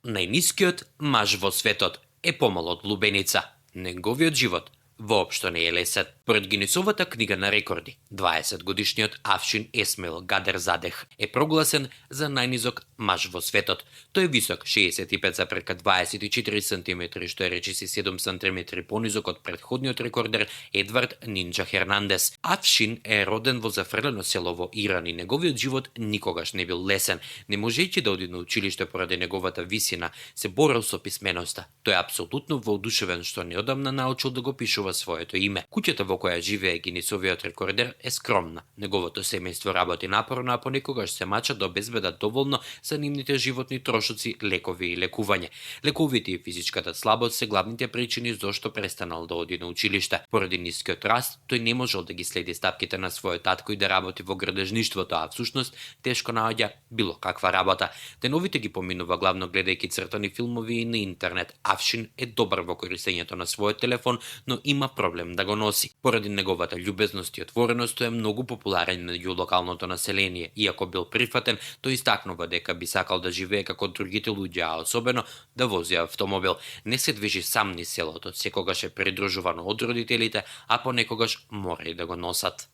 Најнискиот маж во светот е помал од лубеница. Неговиот живот воопшто не е лесен. Поред Гинесовата книга на рекорди, 20-годишниот Афшин Есмаил Гадерзадех е прогласен за најнизок маж во светот. Тој е висок 65,24 см, што е речиси 7 см понизок од претходниот рекордер Едвард Нинџа Хернандес. Афшин е роден во зафрлено село во Иран и неговиот живот никогаш не бил лесен. Не можејќи да оди на училиште поради неговата висина, се борел со писменоста. Тој е апсолутно воодушевен што неодамна научил да го пишува своето име. Куќата во која живее Гинесовиот рекордер е скромна. Неговото семејство работи напорно, а понекогаш се мачат да обезбедат доволно за нивните животни трошоци, лекови и лекување. Лековите и физичката слабост се главните причини зошто престанал да оди на училиште. Поради нискиот раст, тој не можел да ги следи стапките на својот татко и да работи во градежништвото, а всушност тешко наоѓа било каква работа. Деновите ги поминува главно гледајќи цртани филмови и на интернет. Афшин е добар во користењето на својот телефон, но има проблем да го носи. Поради неговата љубезност и отвореност тој е многу популарен меѓу локалното население. Иако бил прифатен, тој истакнува дека би сакал да живее како другите луѓе, а особено да вози автомобил. Не се движи сам низ селото, секогаш е придружуван од родителите, а понекогаш мора и да го носат.